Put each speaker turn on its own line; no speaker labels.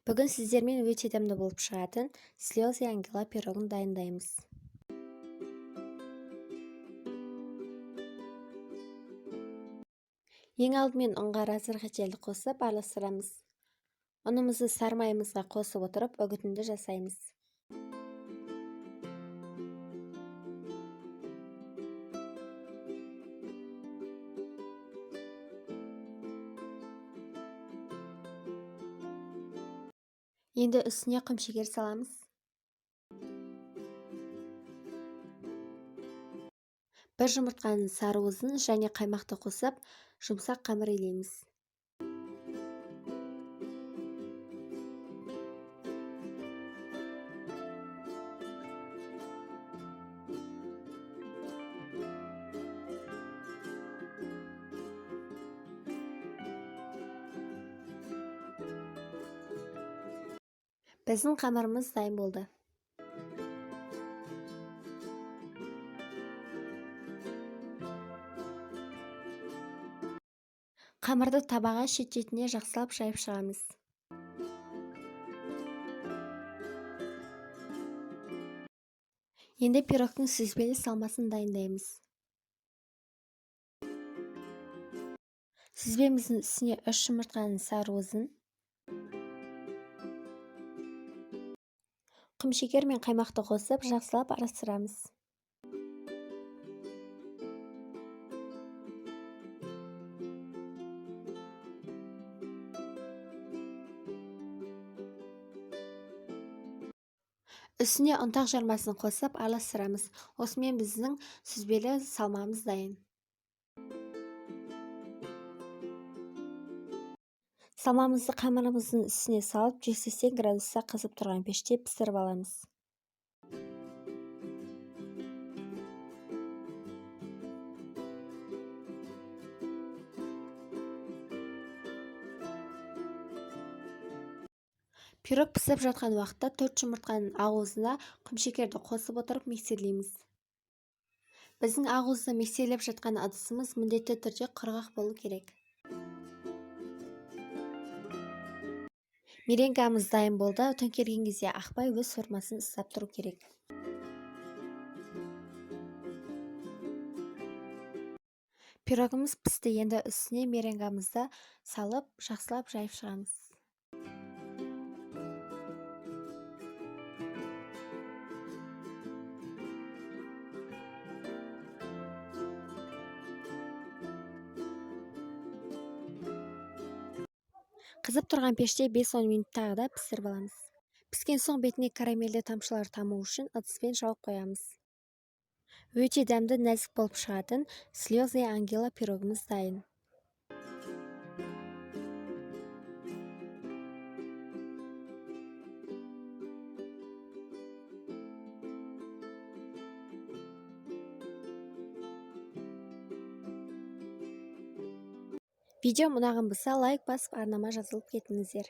Бүгін сіздермен өте дәмді болып шығатын «Слезы ангела» пирогын дайындаймыз. Ең алдымен ұнға разрыхителді қосып араластырамыз. Ұнымызды сары майымызға қосып отырып үгітінді жасаймыз. Енді үстіне құмшекер саламыз. Бір жұмыртқаның сары уызын және қаймақты қосып, жұмсақ қамыр илейміз. Біздің қамырымыз дайын болды. Қамырды табаға шет-шетіне жақсылап жайып шығамыз. Енді пирогтың сүзбелі салмасын дайындаймыз. Сүзбеміздің үстіне 3 жұмыртқаның сары уызын, құмшекер мен қаймақты қосып, жақсылап араластырамыз. Үстіне ұнтақ жармасын қосып, араластырамыз. Осымен біздің сүзбелі салмамыз дайын. Салмамызды қамырымыздың үстіне салып, 180 градуста қызып тұрған пеште пісіріп аламыз. Пирог пісіп жатқан уақытта 4 жұмыртқаның ақ уызына құмшекерді қосып отырып миксерлейміз. Біздің ақ уызды миксерлеп жатқан ыдысымыз міндетті түрде құрғақ болу керек. Меренгамыз дайын болды. Төңкерген кезде ақпай өз формасын ұстап тұру керек. Пирогымыз пісті. Енді үстіне меренгамызды салып, жақсылап жайып шығамыз. Қызып тұрған пеште 5-10 минут тағы да пісіріп аламыз. Піскен соң бетіне карамельді тамшылар таму үшін ыдыспен жауып қоямыз. Өте дәмді, нәзік болып шығатын «Слезы ангела» пирогымыз дайын. Видеом ұнаған болса, лайк басып, арнама жазылып кетіңіздер.